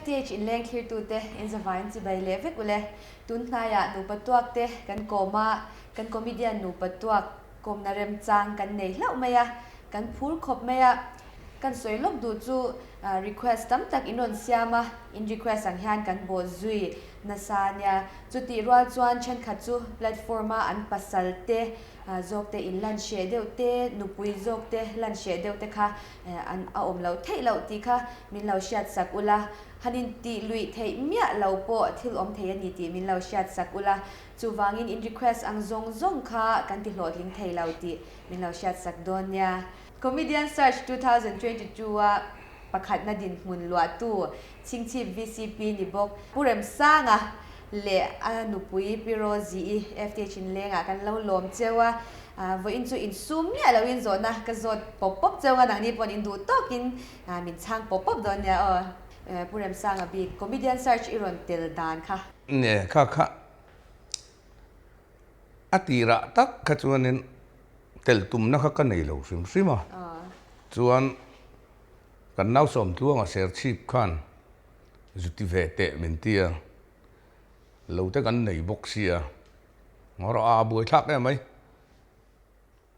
FTH inleng thlirtute in zavaiin chibai leh vek ule. Tun hnaiah nupa tuak te kan kawm a, kan comedian nupa tuak kawmna remchang kan nei hlauh mai a, kan phur khawp mai a. Kan sawi lawk duh chu request tam tak in rawn siam a, in request ang hian kan bawh zui nasa a nia. Chutih rual chuan thenkhat chu platform a an pasal te zawk te in lan hreh deuh te, nupui zawk te lan hreh deuh te kha an a awm loh theih loh tih kha min lo hriat sak ula, han in tih luih theih miah lo pawh thil awm thei a ni tih min lo hriat sak ula, chuvangin in request ang zawng zawng kha kan ti hlawhtling thei lo tih min lo hriat sak dawn nia. Comedian Search 2022 a pakhatna dinhmun luahtu Chhingchhip VCP ni bawk Pu Remsanga leh a nupui Pi Rosie-i FTH inlengah kan lo lawm cheu a, vawiin chu insum miah loin zawhna ka zawt pawp pawp cheu a, nangni pawhin in duh tawkin min chhang pawp pawp dawn nia aw. Pu Remsanga bik Comedian Search i rawn tel dan kha. Nge kha kha a tirah tak kha chuanin tel tumna kha ka nei lo hrim hrim a, chuan kan nau Sawmtluanga Serchhip khan zu ti ve teh min ti a, lo te kan nei bawk sia, ngaw rawh a buaithlak em mai,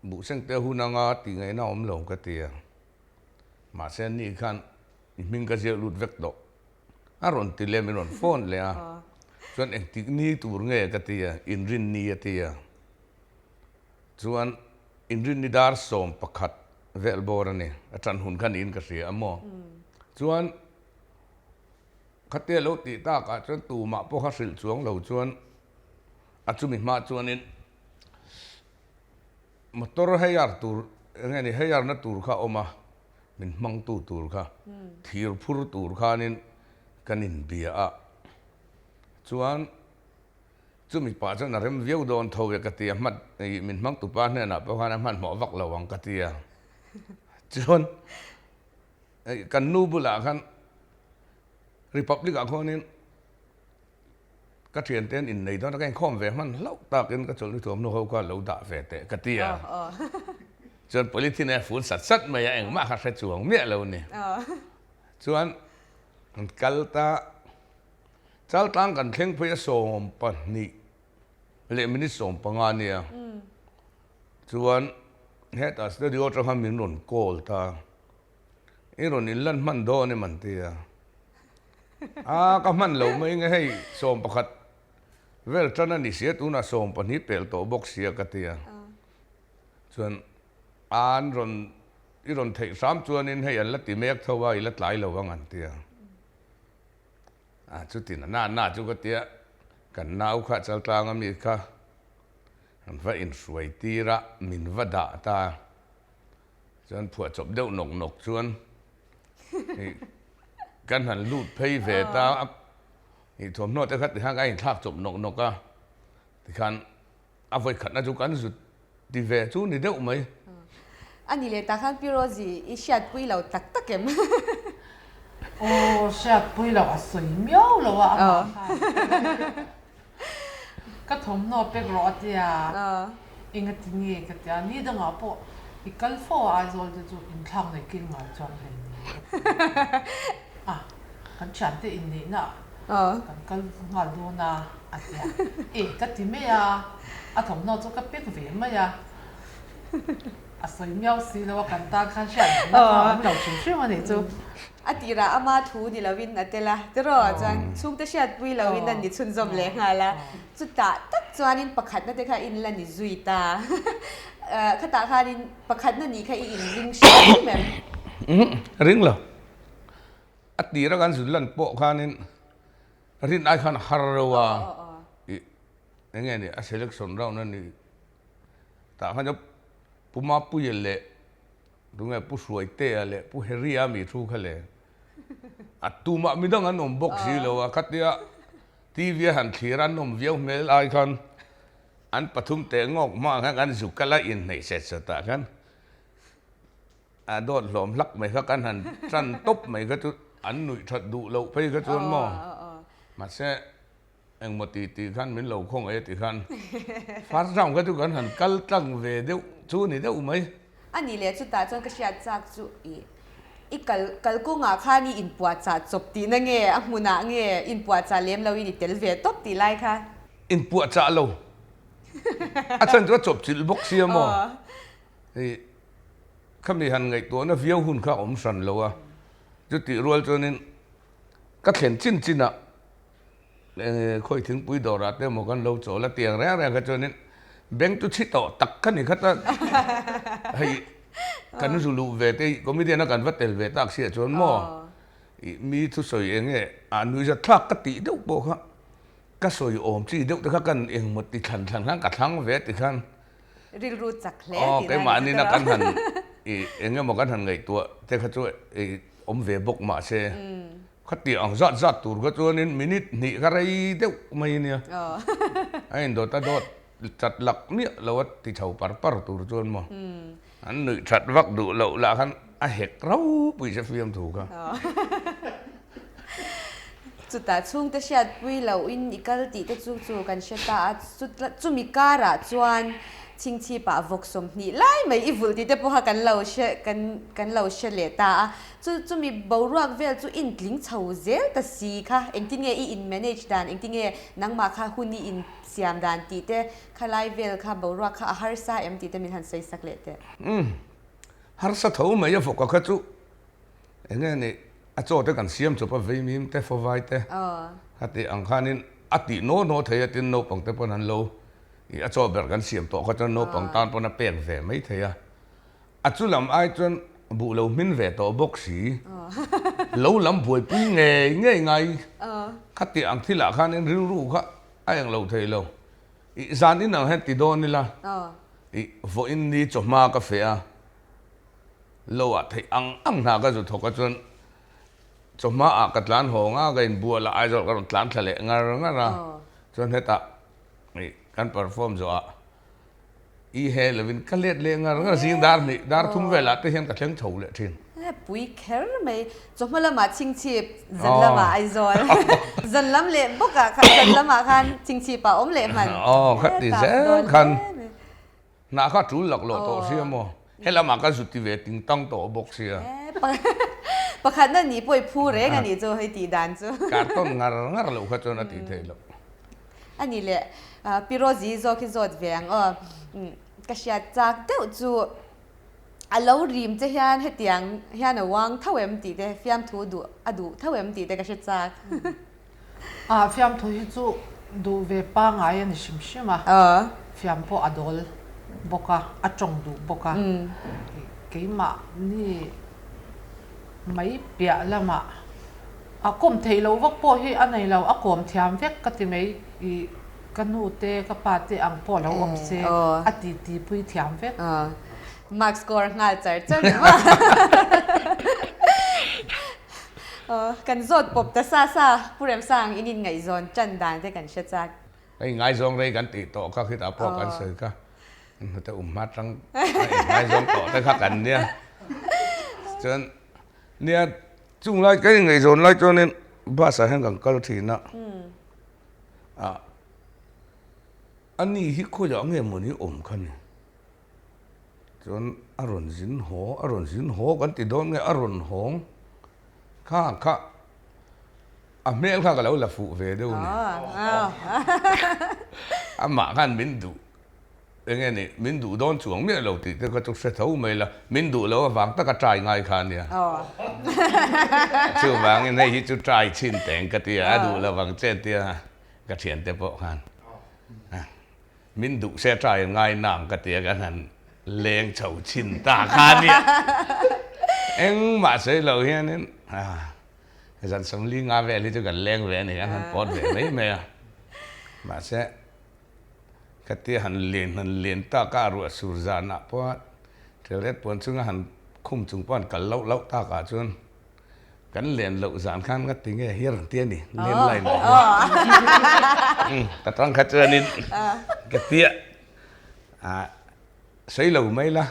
buhseng te hun anga tih ngaihna a awm lo ka ti a, mahse ani khan i hming ka ziak lut vek tawh a rawn ti leh min rawn phone leh a, chuan engtik ni tur nge ka ti a, inrin ni a ti a. Chuan inrinni dar 11 vel bawr a ni, a ṭan hun kha niin ka hria a maw? Chuan khatia lo tih takah chuan tumah pawh kha hrilh chuang lo chuan a chumi hma chuanin motor hire tur eng nge ni hire na tur kha a awm a, min hmangtu tur kha thir phur tur khanin kan inbia a, chuan. Chumi pah chuan a rem viau dawn tho e ka ti a, hman ih min hmang tupa hnenah pawh khan a hmanhmawh vak lo ang ka ti a. Chuan ih kan nu bulah khan Republic ah khuanin ka thiante an innei dawn a, ka inkhawm ve hman hlauh takin ka chawlhni thuamhnaw ho kha lo dah ve teh ka ti a. Chuan polythene a fun sat sat mai a, engmah kha hre chuang miah lo ni. Chuan kan kal ta. Chaltlang kan thleng phei a 12 leh minute 15 nia. Chuan hetah studio atanga min rawn call ta. I rawn inlan hman dawn em an ti a. A ka hman lo mai nge hei 11 vel tan a ni sia tunah 12 pel tawh bawk sia ka ti a. Chuan an rawn i rawn theih hram chuanin hei an la ti mek tho a i la tlai lo ang an ti a. A chutin a na na chu ka tia, kan nau kha Chaltlanga mi kha an va inhruai tir a, min va dah ta. Chuan phuahchawp deuh nawk nawk chuan kan han lut phei ve ta a, ih thuamhnaw te kha tikhan ka inthlak chawp nawk nawk a, tikhan A vawikhatna chu kan zut ti ve chu ni deuh mai. A ni leh tah khan Pi Rosie i hriatpui lo tak tak em? Aw, hriatpui lo a sawi miau lo a amah khan. Ka thawmhnaw pek rawh a tia, engati nge ka tia, ni dangah pawh i kal fo a Aizawl te chu inthlak nei kil ngai chuan hlei ni ka ti a, kan thiante inneihna Kan kal nghal dawn a, a ti a. E, ka ti mai a, a thawmhnaw chu ka pek ve mai a. A sawi miau si lo a, kan tan khan hriat duhna kha a awm lo hrim hrim a nih chu. A tirah ama thu ni lovin a tel a, tiraw chuan chhungte hriatpui lovin a ni chhunzawm leh nghal a. Chutah tak chuanin pakhatna te kha in la ni zui ta. Khatah khanin pakhatna nih kha i inring hrim hrim em? Ring lo. A tira kan zun lan pawh khanin rin ai khan a har reuh a, ih eng nge ni a selection round a ni tah khan chuan Pu Mapuia leh tunge Pu Hruaitea leh Pu Harry-a mi thu kha le a tumah midang an awm bawk si lo a, khatia TV a han thlir a an awm viau hmel ai khan an pathum teh ngawk hmaah khan kan zuk kal a inhneih set set ah khan. A dawt hlawm hlak mai kha kan han tan tawp mai kha chu an nuih that duh loh phei kha chuan maw mahse engmaw ti tih khan min lo khaw ngei a ti khan first round kha chu kan han kal tlang ve deuh chu ni deuh mai. A nih leh chutah chuan ka hriat chak chu i. I kal kalkawngah khan i inpuahchah chawp tihna nge a hmunah nge inpuahchah lem loin i tel ve tawp tih lai kha? Inpuahchah lo. A chhan chu a chawp chilh bawk sia maw? Hei khami han ngaihtuahna viau hun kha a awm hran lo a, chutih rual chuanin ka thlen chin chinah khawi thingpui dawrah te emaw kan lo chawl a tiang reng reng kha chuanin bank chu chhi tawh tak kha ni khat a, hei kan zu luh ve te comedian a kan va tel ve tak siah chuan maw ih mi thusawi eng nge a nuihzat thlak ka tih deuh pawh kha ka sawi awm chi deuh te kha kan engmaw ti thlan thlan khan ka thlang ve ti khan Rilru chak hle tih lai Keimahni na kan han i eng emaw kan han ngaihtuah te kha chu i awm ve bawk mahse khati ang zat zat tur kha chuanin minute hnih kha rei deuh mai ania. A indawt a dawt chat lak miah lo a ti chho par par tur chuan maw. An nuih that vak duh loh lah khan a hek ropui se fiam thu kha. Chutah chhungte hriatpui loh in i kal tih te chu chu kan hre ta a, chumi karah chuan chhingchhipah vawk 20 lai mai i vulh tih te pawha kan lo hre kan kan lo hre leh ta a. Chu chumi boruak vel chu intling chho zel ta si kha engtin nge i in manage dan engtin nge nangmah kha hun i in siam dan tih te khalai vel kha boruak kha a harsa em tih te min han sawi sak leh teh. Umm harsa tho mai a vawka kha chu Eng nge nih, a chaw te kan siam chawp a veimim te fawvai te kha tih ang khanin a tih naw naw thei a tin naupang te pawn an lo ih a chaw ber kan siam tawh kha chuan naupang tan pawn a pek ve mai thei a, a chu lam ai chuan buh lo hmin ve tawh bawk si, lo lam buaipui ngei ngei ngai kha tih ang thilah khanin rilru kha a eng lo thei lo, ih zan in ang hian ti dawn ila ih vawiin ni chawhma ka feh a. Lo ah theih ang ang hna ka zu thawk a chuan chawhma ah ka tlan hawng a, ka inbual a, Aizawl ka rawn tlan thla leh ngar ngar a, chuan hetah ih kan perform zawh ah i he lovin ka let leh ngar ngar zing dar hnih dar thum velah te hian ka thleng chho leh thin. He pui kher mai, chawhma lamah chhingchhip, zan lamah Aizawl, zan lam leh bawk ah khan zan lamah khan chhingchhip ah awm leh hman. Aw kha ti zel khan. Hnah kha tul lak loh tawh sia maw? Helamah ka zut ti ve ting tang tawh bawk sia. Pakhatna nih pawh i phu reng a nih chu hei tih dan chu. Carton ngar ngar loh kha chuan a tih theih loh. A nih leh Pi Rosie zawk hi zawt ve ang aw. Ka hriat chak deuh chu a lo rim che hian hetiang hian a uang tho em tih te fiamthu duh a duh tho em tih te ka hre chak. A fiamthu hi chu duh ve pangai a ni hrim hrim a, fiam pawh a dawl bawk a, a tawng duh bawk a, keimahni mai piah lamah a kawm theih loh vak pawh hi a nei lo, a kawm thiam vek ka ti mai i ka nu te ka pa te ang pawh lo awm se a titi pui thiam vek. Mark score nghal char char ni maw? Kan zawt pawp ta sa sa, Pu Remsang in inngaihzawn tan dan te kan hre chak. Hei ngaizawng rei kan tih tawh kha khitah pawh kan sawi kha, hnute um hma tang a inngaizawng tawh te kha kan nia. Chuan nia chung lai ka inngaihzawn lai chuanin bus ah hian kan kal thin a, ah ani hi khawiah nge mawni awm kha ni. Chuan a rawn zin haw, a rawn zin haw kan ti dawn nge a rawn hawng kha kha a hmel kha ka lo la fuh ve deuh a ni. Amah khan min duh eng nge ni min duh dawn chuang miah lo tih te kha chu hre tho mai la, min duh loh avang taka try ngai kha a nia. Chuvangin hei hi chu try chhin teng ka ti a, a duh lovang che tia ka thiante pawh khan. Min duh se try ngai nang ka ti a kan han leng chho chhin ta kha nia. Engmah sawi lo hianin zan 40 nga vel hi chu kan leng ve a ni kan han pawt ve mai mai a. Mahse ka tia han len han len tak a ruah sur zanah pawh ṭhelret puan chunga han khum chung pawh han kal loh loh takah chuan Kan len loh zan khan nga ti nge hi a rawn ti a ni, landline ah hian. Ka tang kha chuanin ka tia ah sawi lo mai la,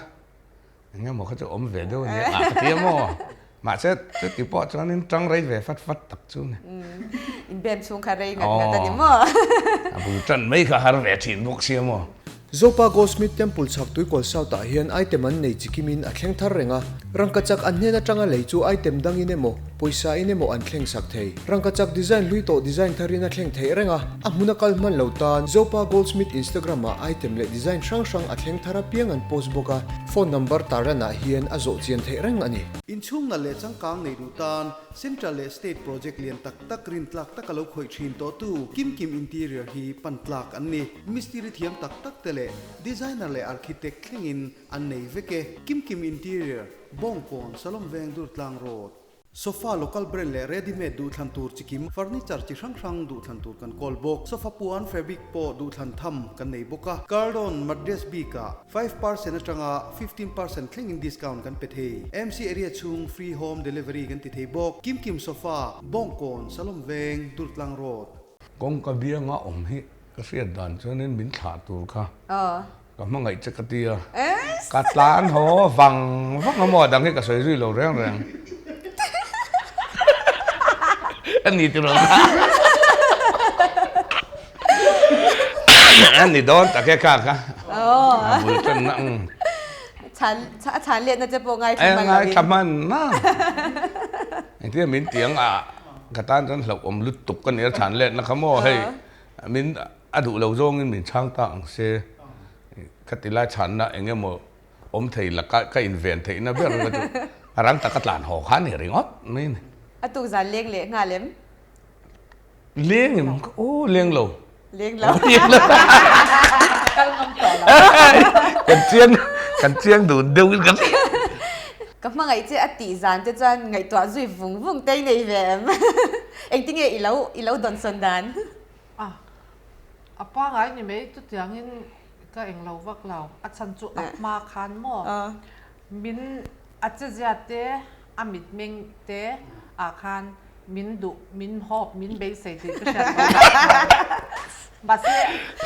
eng emaw kha chu awm ve deuh a nia ah ka ti a maw? Mahse chuti pawh chuanin tang rei ve fat fat tak chu ni. Inbem chhung kha rei ngat ngat a ni maw? A bul tan mai kha har ve thin bawk sia maw? Zopa Goldsmith Temple chhak Tuikawl South ah hian item an nei chi kimin a thleng thar reng a. Rangkachak an hnen atanga lei chu item dangin emaw, pawisa in emaw an thleng sak thei. Rangkachak design hlui tawh design tharin a thleng theih reng a, a hmuna kal hman lo tan Zopa Goldsmith Instagram ah item leh design hrang hrang a thleng thar apiang an post bawk a, phone number tarlan ah hian a zawh chian theih reng a ni. Inchhung nalh leh changkang nei duh tan Central leh State project lian tak tak rintlak taka lo khawih thin tawhtu Kim Kim Interior hi pan tlak an ni. Mistiri thiam tak tak te leh designer leh architect thlengin an nei vek e. Kim Kim Interior, Bawngkawn, Salom Veng Durtlang Road. Sofa local brand leh ready made duhthlan tur chi kim, furniture chi hrang hrang duhthlan tur kan kawl bawk. Sofa puan fabric pawh duhthlan tham kan nei bawk a. Cardon mattress bikah 5% atanga 15% thlengin discount kan pe thei. MC area chhung free home delivery kan ti thei bawk. Kim Kim Sofa, Bawngkawn, Salom Veng, Durtlang Road. Kawngka bianga awm hi Ka hriat dan chuanin min thlah tur kha ka hmangaih che ka ti a, ka tlan haw vang vang a maw dang hi ka sawi zui lo reng reng. A ni ti rawn a ni dawn tak e kha kha a bul tan na ang. Chhan a chhan letna che pawh ngaithla hman lovin. Ngaithla hman na. Engtin min ti ang a ka tan chuan hlauhawm lutuk ka ni a chhan letna kha maw hei. Min a duh lo zawngin min chhang ta ang se, ka ti lai chhanna eng emaw awm thei la ka ka inven theihna ber ka chu a rang taka tlan haw kha a ni ringawt mai a ni. A tuk zan leng leh nghal em? Leng em? Aw leng lo. Leng lo. Kal ngam tawh lo. Kan chiang kan chiang dun deuh in kan. Ka hmangaih che a tih zan te chuan ngaihtuah zui vung vung te i nei ve em? Engtinge i lo i lo dawnsawn dan? A, a pangai ni mai chutiangin ka englo vak lo. A chhan chu a hma khan maw min a chezia te a mitmeng te ah khan min duh min hawp min beisei tih ka hriat lo vang khan mahse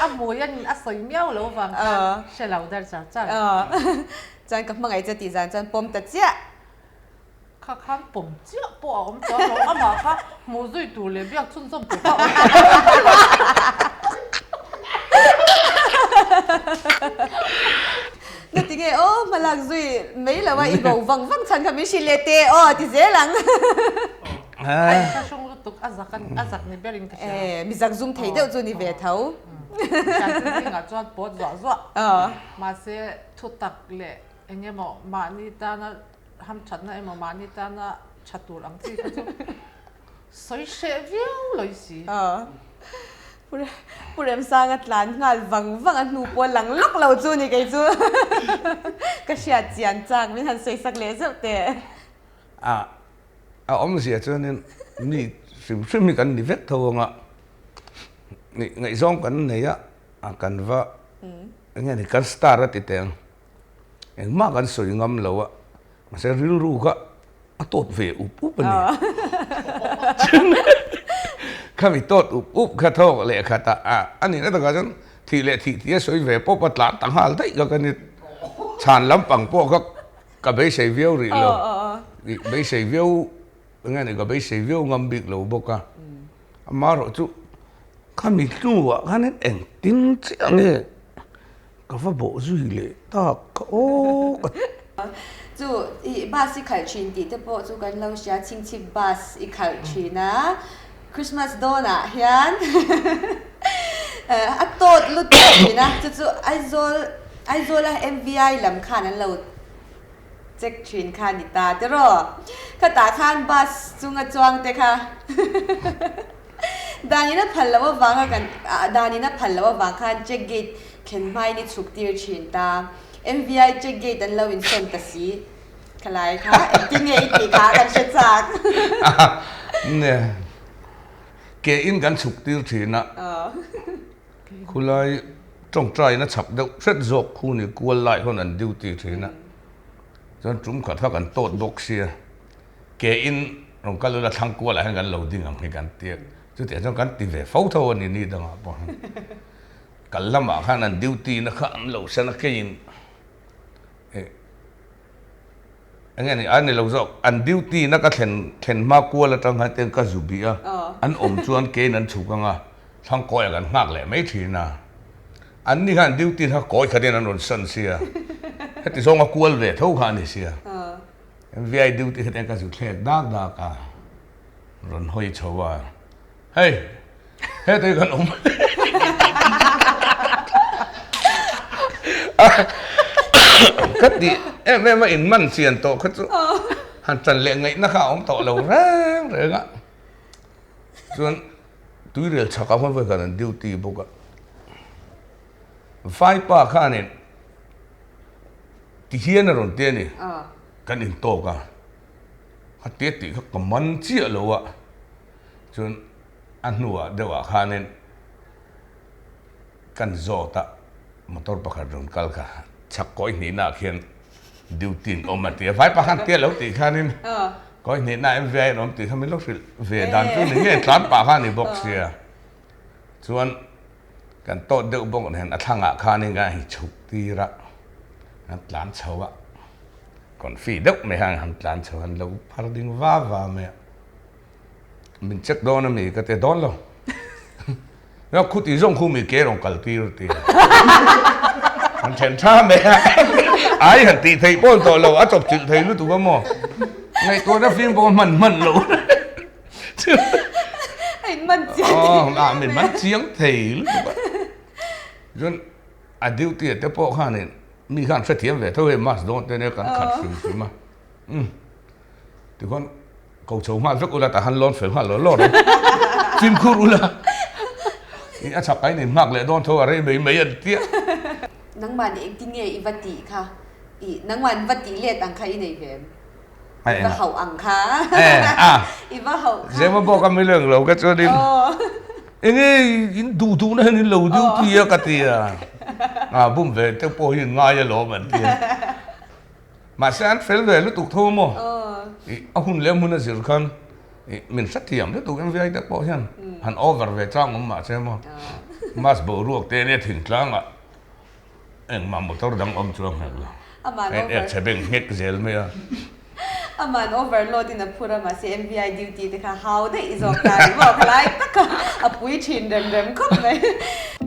a hmui a a sawi miau lo vang khan hre lo der char char. Chuan ka hmangaih che tih zan chuan pawm ta chiah. Kha khan pawm chiah pawh a awm chuang lo, amah kha hmuh zui tur leh biak chhunzawm tur kha a awm chuang lo. Na ti nge aw hmalak zui mai lo a i bo vang vang chhan kha min hrilh leh teh aw ti zel ang. A inthlahrung lutuk a zak a zak ni berin ka hria. E mi zak zum thei deuh chu ni ve tho. Thiante zingah chuan pawt zuah zuah. Mahse thutak leh eng emaw mahni tana Hamthatna emaw mahni tana tha tur ang chi kha chu sawi hreh viau lo si. Pu Remsanga tlan nghal vang vang a hnu pawh lang lawk lo chu ni kei chu ka hriat chian chak min han sawi sak leh zeuh teh. A a awmzia chuanin mi hrim hrim hi kan ni vek tho ang a, ngaihzawng kan nei a, kan va eng nge ni kan star a ti teh ang. Engmah kan sawi ngam lo a, mahse rilru kha a tawt ve up up a ni. Khami tawt up up kha thawk leh khat a, a nihna takah chuan thih leh thih tih a sawi ve pawp a, tlan ta nghal daih kha ka ni. Chhan lampang pawh kha ka beisei viau rih lo, beisei viau eng nge ni ka beisei viau ngam bik lo bawk a. Amaherawh chu khami hnuah khanin engtin chiah nge Ka va bawh zui leh tak ka aw ka. Chu i bus i khalh thin tih te pawh chu kan lo hria chhingchhip bus i khalh thin a Christmas dawnah hian a tawt lutuk thin a chu chu Aizawl Aizawla MVI lam khan an lo check thin kha ni ta tiraw khatah khan bus chunga chuang te kha Dan in a phal loh avanga kan dan in a phal loh avang khan check gate thlen hmain i chhuk tir thin ta. MVI check gate an lo insawn ta si. Khalai kha engtin nge i tih kha kan hre chak. Nia ke in kan chhuk tir thin a. Khulai tawngtai na chak deuh hret zawk khu ni kual lai hawn an duty thin a. Chuan tum khat kha kan tawt bawk sia. Ke in rawn kal ula thlang kualah hian kan lo ding ang hi kan ti a, chutiang chuan kan ti ve fo tho a ni ni dangah pawh hian. Kal lamah khan an duty na kha an lo sen a keiin eh enge ni a ni lo zawk an duty na ka thlen thlen hma kual atang khan ten ka zu bih a, an awm chuan keiin an chhuk ang a, thlang kawiah kan nghak leh mai thin a. An ni khan duty kha kawi khatin an rawn san sia. Heti zawnga kual ve tho kha a ni sia. MVI duty kha te ka zu thlek dak dak a, rawn hawi chho a, Hei, hetah hi kan awm. Ka tih em em a in man chian tawh kha chu han ṭan leh ngaihna kha a awm tawh lo reng reng a. Chuan tuirel chhakah khawn vawi khat an duty bawk a. Vaipa khanin ti hian a rawn ti a ni, kan intawk a, a tia tih kha ka man chiah lo a, chuan a hnuah deuhah khanin kan zawt a, motor pakhat rawn kal kha chhak kawi hnihnaah khian duty an awm a ti a, vaipa khan tia lo tih khanin kawi hnihnaah MVI an awm tih kha min lo hrilh ve dan chu ni ngei tlan pah kha a ni bawk sia, chuan. Kan tawt deuh bawk nen a thlangah khanin kan hi chhuk tir a, kan tlan chho a, confi deuh mai khan han tlan chho an lo phar ding va va mai a, min check dawn a mi ka ti dawn lo, khuti zawng khu mi ke rawn kal tir ti a, han then tha mai a, ai han tih theih pawh tawh lo, a chawp chilh thei lutuk a maw, ngaihtuahna fim pawh a hman hman lo. A in man chiang thei. Aw, a min man chiang thei lutuk a. Chuan a duty a te pawh khanin mi khan hrethiam ve tho hei mask dawn te nia kan khat hrim hrim a. Umm tikhuan ko chho nghal vek ula tah han lawn fel nghal lawr lawr ang. Fimkhur ula i a chhak ain in nghak leh dawn tho a rei mai mai an tia. Nangmah nih engtin nge i va tih kha i nangmah in va tih let ang kha i nei ve em? I va hauh ang kha. I va hauh kha. Zema bawk a mileng lo ka chuanin enge in duh duhna hian in lo duty a ka ti a. A bum ve te pawh hi ngai alawm an ti a. Mahse an fel ve lutuk tho maw? A hun leh hmun a zir khan min hrethiam lutuk MVI te pawh hian han over ve chang awm mahse maw. Mask boruak te ania thingtlangah. Engmah motor dang awm chuang hek lo. Aman over. Ek chhe beng nghek zel mai a. Aman overload in a phur a mahse MVI duty te kha hau daih zawk ta ni maw khalai tak a a pui thin rem rem khawp mai.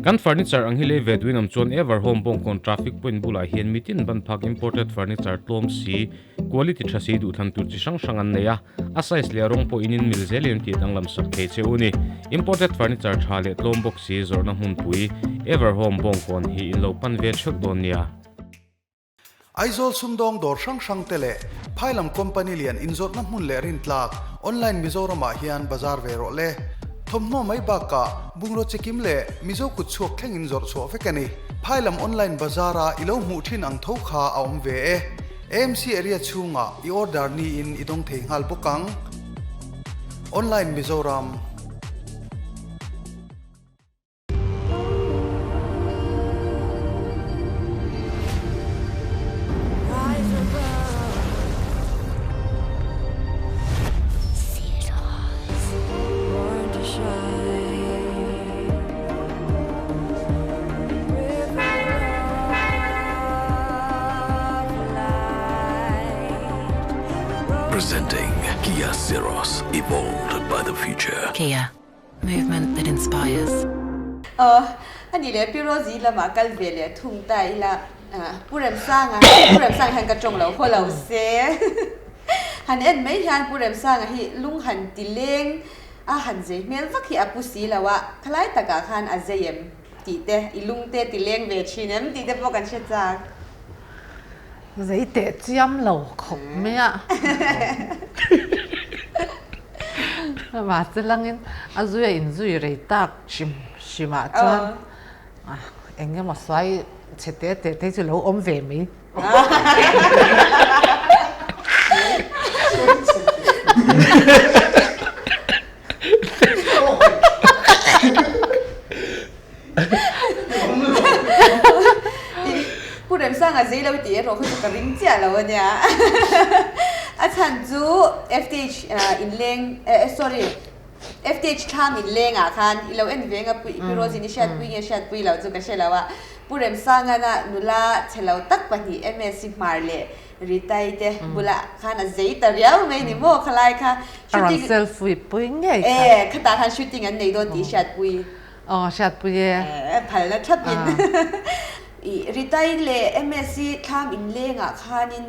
Kan furniture ang hi lei ve duin awm chuan Ever Home Bawngkawn traffic point bulah hian mitin ban phak imported furniture tlawm si Quality tha si duhthlan tur chi hrang hrang an nei a, a size leh a rawng pawh in in mil zelin an tih danglam sak thei che u ni. Imported furniture tha leh tlawm bawk si zawrhna hmunpui, Everhome Bawngkawn hi in lo pan ve theuh dawn nia. Aizawl sumdawng dawr hrang hrang te leh phailam company lian inzawrhna hmun leh rintlak online Mizoram ah hian bazar ve rawh le. Thawmhnaw mai bakah bungraw chikim leh Mizo kut chhuak thleng in zawrh chhuah vek a ni. Phailam online bazar a i lo hmuh thin ang tho kha a awm ve e. AMC area chhungah i order niin i dawng thei nghal bawk ang. Online Mizoram. Presenting Kia Syros, evolved by the future. Kia, movement that inspires. Aw, a nih leh Pi Rosie lamah kal ve leh thung ta ila, Pu Remsanga, Pu Remsanga hian ka tawng lo haw lo se. Han en mai hian Pu Remsanga hi lung han ti leng a han zei hmel vak hi a pu si lo a, khalai takah khan a zei em tih te, i lung te ti leng ve thin em tih te pawh kan hre chak. Zei teh chiam lo khawp mai a. Mahse langin a zui a inzui rei tak hrim hrim ah chuan eng emaw sawi chhe te te te chu lo awm ve mai. Pu Remsanga zei lo tih erawh kha chu ka ring chiah lo a nia. A chhan chu FTH inleng sorry FTH thlam inleng ah khan i lo en ve anga Pu Rosie-in i hriatpui nge hriatpui lo chu ka hre lo a. Pu Remsangana nula chhe lo tak pahnih MSc Hmar leh Ritai te bulah khan a zei ta riau mai ni maw khalai kha A rawn selfie pui ngei kha. E, khatah khan shooting an nei dawn tih hriatpui. Aw hriatpui e. Phalna thapin. I Ritai leh MSc thlam inlengah khanin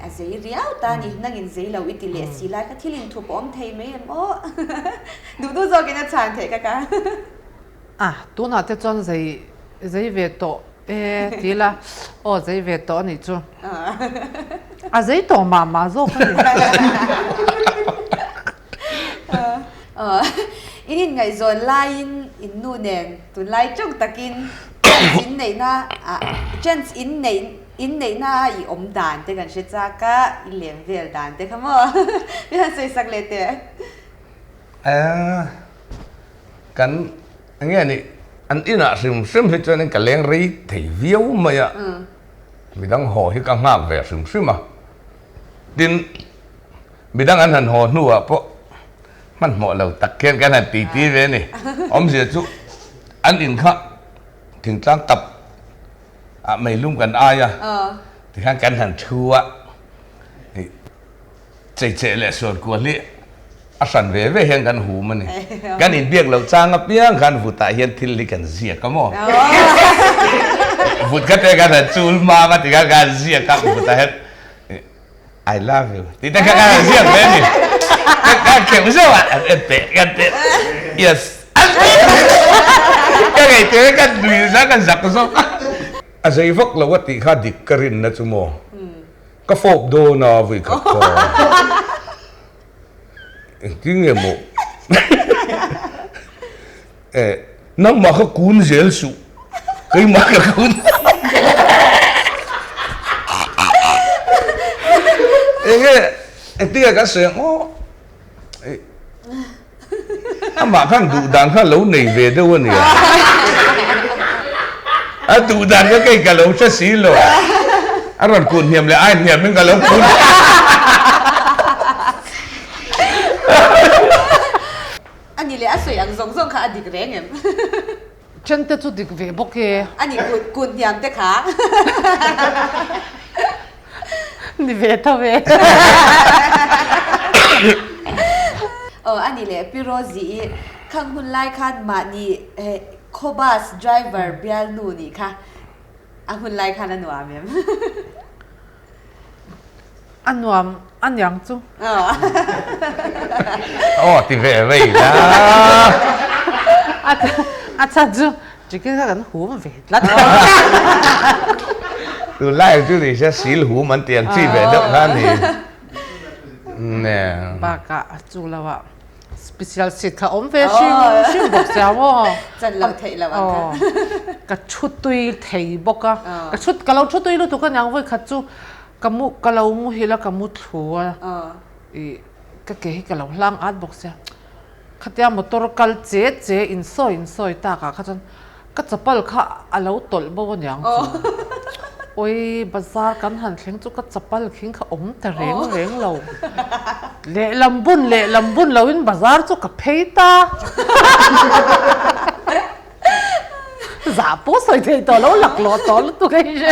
a zei riau ta a ni. Nangin zei lo i ti leh si lai kha thil inthup a awm thei mai em aw. Duh duh zawkin a chhan theih ka ka. A, tunah te chuan zei zei ve tawh e ti ila, aw zei ve tawh a nih chu. A zei tawh mah mah zawk a ni. In inngaihzawn laiin in nu nen tunlai ṭawng takin chance in neihna ah chance in neih in neihna a i awm dan te kan hre chak a, i lem vel dan te kha maw mi han sawi sak leh teh. Kan enge nih an inah hrim hrim hi chuanin ka leng rei thei viau mai a, midang haw hi ka nghak ve hrim hrim a, tin Midang an han haw hnuah pawh hmanhmawh lo tak khian kan han titi ve a ni. Awmzia chu an in kha thingtlang tap ah meilum kan ai a, tikhan kan han thu a, cheicheh leh suankual hi a hran ve ve hian kan hum a ni. Kan inbiak loh chang apiang khan vutah hian thil hi kan ziak a maw? Vut kha te kan han chul hmang a tikhan kan ziak a, vutah hian I love you ti te kha ka han ziak ve a ni. Ka ka kheuh zeuh a, an en teh ka ti yes an ti ka ngaihtuah ka nui nasa ka zak zawk a. A zei vak lo a tih kha dik ka rinna chu maw ka fawp dawn a vui khat khaw. Engtin nge maw Eh nangmah kha kun zel suh keimah ka kun Enge engtin nge kan sawi ang aw Amah khan duh dan kha lo nei ve deuh a nia A duh dan kha kei ka lo hre si lo A rawn kun hniam leh ai hniam in ka lo kun A ni leh a sawi ang zawng zawng kha a dik reng em? Then te chu dik ve bawk e. A ni kun kun hniam te kha. Ni ve tho ve. Aw a ni leh Pi Rosie i khang hun lai khan mahni khaw bus driver bialnu nih kha a hun lai khan a nuam em? A nuam a niang chu. Aw ti ve vei la. A chhan chu chicken kha kan hum ve tlat. Tunlai chu ni se sil hum an ti ang chi ve deuh kha a ni. Bakah chu lo ah Special seat kha awm ve hrim hrim bawk sia maw. Chan lo theih lo ang kha. Ka thu tui thei bawk a. Ka thu ka lo thu tui lutuk a niang vawi khat chu ka mu ka lo muhil a ka mu thlu a. I ka ke hi ka lo hlang at bawk sia. Khatia motor kal che che in sawi in sawi tak ah kha chuan Ka chapal kha a lo tawlh bo aniang chu. Oi, bazar kan han thleng chu ka chapal khing kha awm ta reng reng lo. Lehlam bun lehlam bun loin bazar chu ka phei ta. Zah pawh sawi thei tawh lo, laklawh tawh lutuk a inhre.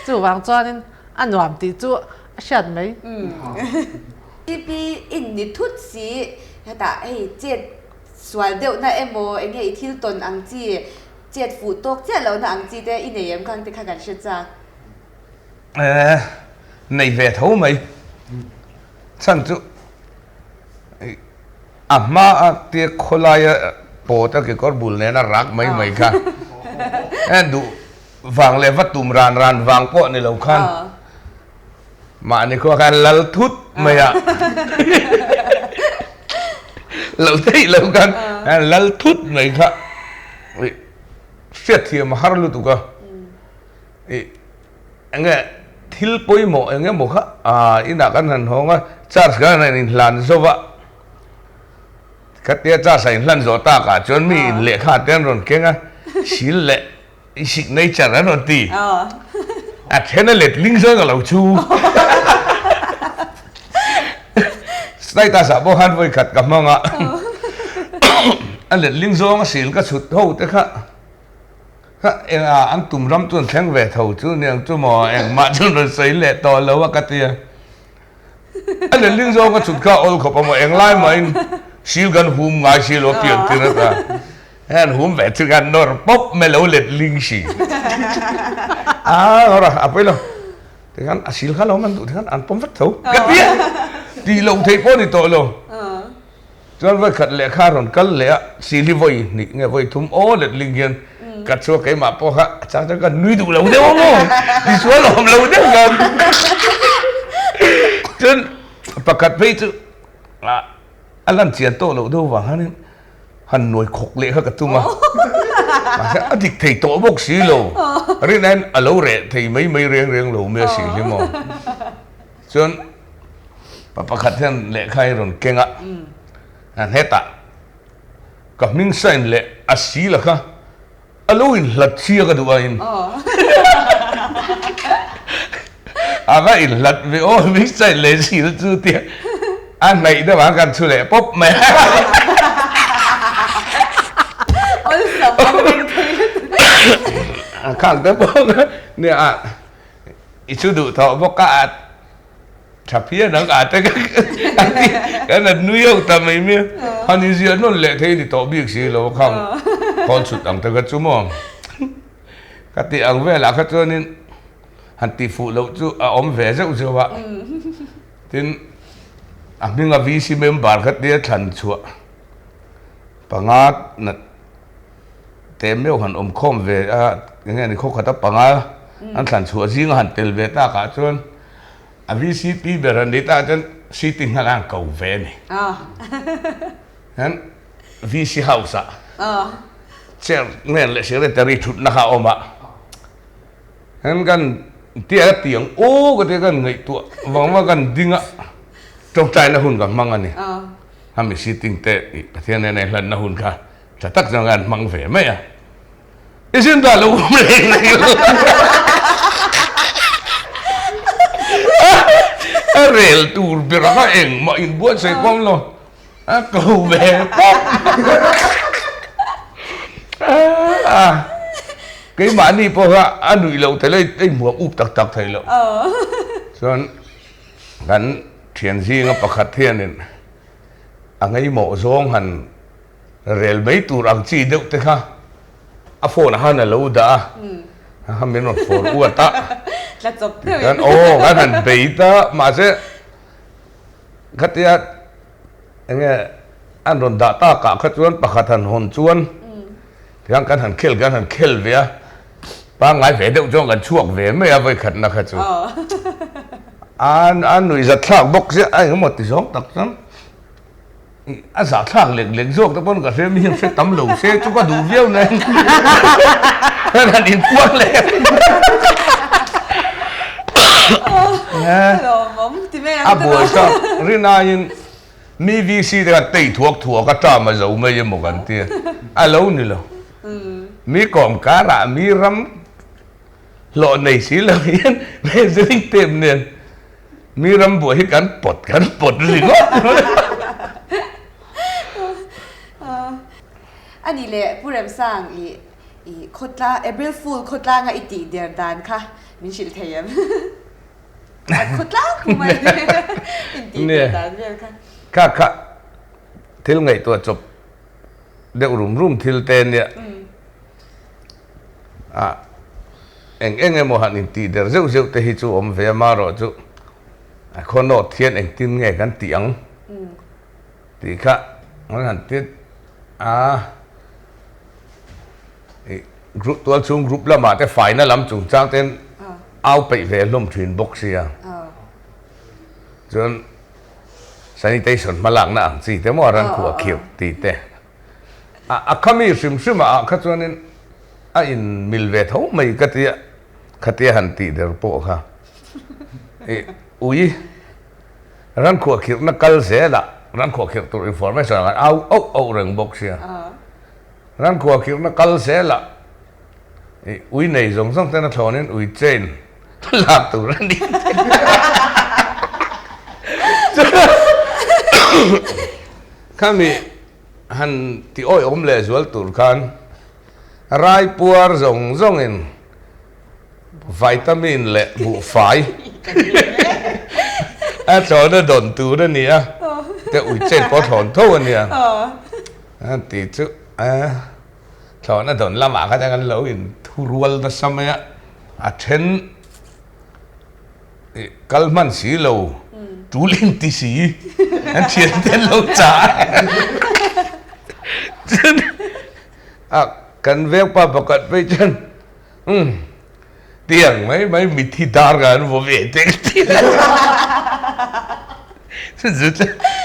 Chuvang chuanin a nuam tih chu a hriat mai. TP in ni thut si, hetah hei chet Sual deuhna emaw enge i thil tawn ang chi, chet fuh tawk chiah lohna ang chi te i nei em khang te kha kan hre chak. Eh, nei ve tho mai. Chhan chu a hma a tia khawlaia pawt a kekawr bul nena rak mai mai kha eh duh vang leh va tum ran ran vang pawh ni lo khan Mahni khua khan lal thut mai a, lo theih lo khan lal thut mai kha hriatthiam a har lutuk a, eng nge thil pawimawh eng emaw kha inah kan han hawng a, charge kan han inhlan zo va, khatia charge a inhlan zawh takah chuan mi in lehkha te an rawn keng a, sil leh I signature an rawn ti. A then a let ling zawng a lo chu. Status ah pawh khan vawi khat ka hmang a. A let ling zawng a sil ka chhut ho te kha. Kha eng a an tum ram chu an thleng ve tho chu niang chu maw engmah chu an rawn sawi leh tawh lo a ka ti a. A let ling zawng a chhut kha awl khawp a maw englai mahin sil kan hum ngai si lo pian tir a ta. An hum ve chu kan nawr pawp mai lo let ling si. A nawr a, a pawi lo. Tikhan a sil kha lo man duh tikhan an pawm vek tho. Ka ti a, tih loh theih pawh ni tawh lo. Chuan vawi khat lehkha a rawn kal leh a, sil hi vawi hnih nge vawi thum aw let ling hian ka chhuak keimah pawh kha a chang chuan ka nui duh lo deuh ang aw, tisual awm lo deuh khan. Chuan pakhat phei chu a lan chian tawh loh deuh vang khanin han nuai khawk leh kha ka tum a, mahse a dik thei tawh bawk si lo, rinaiin a lo reh thei mai mai reng reng lo mai a si hi maw. Chuan pa pakhat hian lehkha hi rawn keng a, a hetah ka hming sign leh a sila kha A lo inhlat chiak a duh aiin a va inhlat ve aw mixture leh sil chu tia a hnaih deuh ang kan chhu leh pawp mai a. Awlsam ang reng thei lutuk. A khak deuh bawk a nia a i chu duh tawh bawk a a Tha phian ang a te kan han nui ho ta mai mai a, han inziah nawn leh thei ni tawh bik si lo khang khawn chhut ang te kha chu maw ka tih ang velah kha chuanin han tih fuh loh chu a awm ve zeuh zeuh a, tin a hminga VC member kha tia thlan chhuah panga nat te meuh han awm khawm ve a eng nge ni khawkhata panga an thlan chhuah zinga han tel ve takah chuan. A VCP ber a ni ta chuan city nghal a ko ve a ni. Hian VC house ah chairman leh secretary thutna kha a awm a. Hian kan tia ka ti ang aw ka tia kan ngaihtuah vang vang kan ding a tawngtaina hun ka hmang a ni. Hemi sitting te Pathian nena inhlanna hun kha tha tak chuan kan hmang ve mai a. I zin dah lo awm reng reng lo. A rel tur ber kha engmah inbuatsaih pawh awm lo. A ko ve pawp. Keimahni pawh kha a nuih loh theih lo, a inhmuam up tak tak theih loh. Chuan kan thian zinga pakhat hianin a ngaimawh zawng han Rel mai tur ang chi deuh te kha a phone ah khan a lo dah a, a min rawn phone uat a. Tla chawp deuh in. Aw kan han bei ta mahse khatia eng nge an rawn dah tak ah kha chuan pakhat han hawn chuan tikhan kan han khel kan han khel ve a, pangngai ve deuh chuan kan chhuak ve mai a vawikhatna kha chu. A nuihzat thlak bawk sia a engemaw ti zawng tak chuan. A zahthlak lek lek zawk te pawn ka hre mi hian hre tam lo se chu ka duh viau nen kan han inpuang leh a buai ta rinaiin mi VC te khan tei thuak thuak a term a zo mai emaw kan tia a lo ni lo mi kawm karah mi ram hlawh nei si lo hian measuring tape nen Mi ram buai hi kan pawt kan pawt ringawt mai. A nih leh Pu Remsang i i khawtla April Fool khawtlanga i tih der dan kha min hrilh thei em? A khawtlang pu mai in tih der dan vel kha. Kha kha thil ngaihtuah chawp deuh rum rum thil te nia. A eng eng emaw han intih der zeuh zeuh te hi chu awm ve a, marawh chu a khaw nawt hian engtin nge kan tih ang tih kha an han ti a, ih group tual chhung group lamah te faina lam chungchang ten au peih ve hlawm thin bawk sia chuan sanitation hmalakna ang chi te maw a ran khuah khiau tih te. A khami hrim hrim ah kha chuanin a in mil ve tho mai ka tia khatia han tih der pawh kha i ui ran khuah khirhna kal zel ah ran khuah khirh tur information ah khan au auh auh reng bawk sia ran khuah khirhna kal zel ah i ui nei zawng zawng ten a thlawnin ui chain lak tur a ni khami Han ti awihawm leh zual tur khan raipuar zawng zawngin vitamin leh buhfai a thlawn a dawn tur a ni a, te ui chen pawh a thlawn tho a nia. Han ti chu a. Thlawhna dawn lamah kha chuan kan lo inthurual nasa mai a, a then ih kal hman si lo, tul inti si, an thian te an lo chah a. Chuan a kan vengpa pakhat phei chuan umm tiang mai mai mithi dar kha an vaw ve teh ka ti a.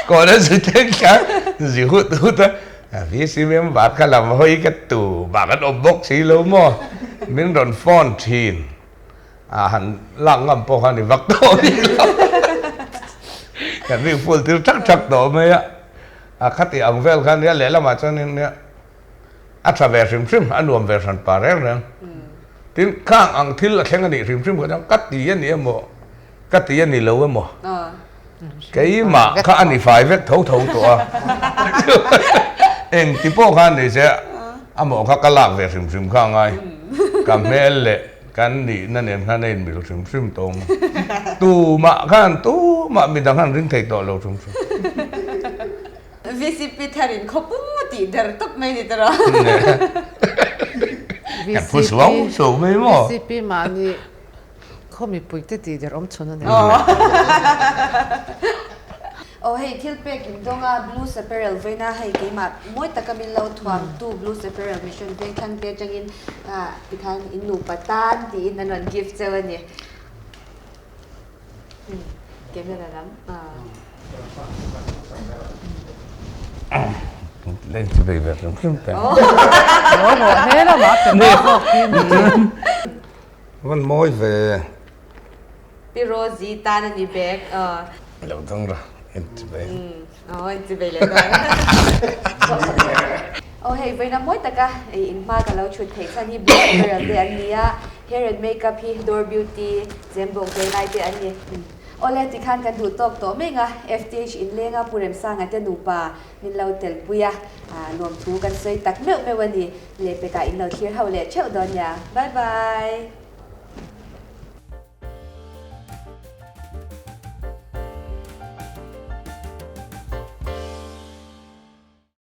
Kawhna zu thleng kha zi hut hut a, VC member kha lam hawi ka tu bak an awm bawk si lo maw, min rawn phone thin a han lak ngam pawh kha ni vak tawh bik lo, kan ring full tir thak thak tawh mai a, a khati ang vel kha nia lehlamah chuanin nia a tha ve hrim hrim a nuam ve hran pa reng reng, tin khang ang thil a thleng a nih hrim hrim kha chuan ka ti a ni emaw. Ka ti a ni lo emaw? Keimah kha a ni fai vek tho tho tawh a. Engti pawh kha ni se amawh kha ka lak ve hrim hrim kha a ngai. Ka hmel leh kan nihna nen khan a inmil hrim hrim tawh ang. Tumah khan tumah midang khan ring thei tawh lo hrim hrim. VCP tharin khawpum a tih der tawp mai ni tawh. Kan phu suau suau mai maw? VCP mahni Khaw mipuite tih der awm chhun a ni. Aw hei thil pek in dawng a, Blues Apparel vawiina hei keimah mawi taka min lo thuam tu Blues Apparel Mission Vengthlang te atangin tikhan in nupa tan tiin an rawn gift cheu a ni. Camera lam. Leng chi bei ve hrim hrim te. Aw he lamah pe zawk hi. Van mawi ve. Pi Rosie tan a ni bek. Lo dang ra en chi bei. Aw en chi bei leh dawn. Aw hei vawiina mawi taka in hma ka lo chhut theih chhan hi Blue Apparel te an ni a, hair and makeup hi Door Beauty, Chembawk Venglai te an ni. Awle tikhan kan duh tawk tawh meng a, FTH inlenga Pu Remsanga te nupa min lo telpui a, nuamthu kan sawi tak meuh meuh a ni. Lehpekah in lo thlir ho leh theuh dawn nia. Bye bye.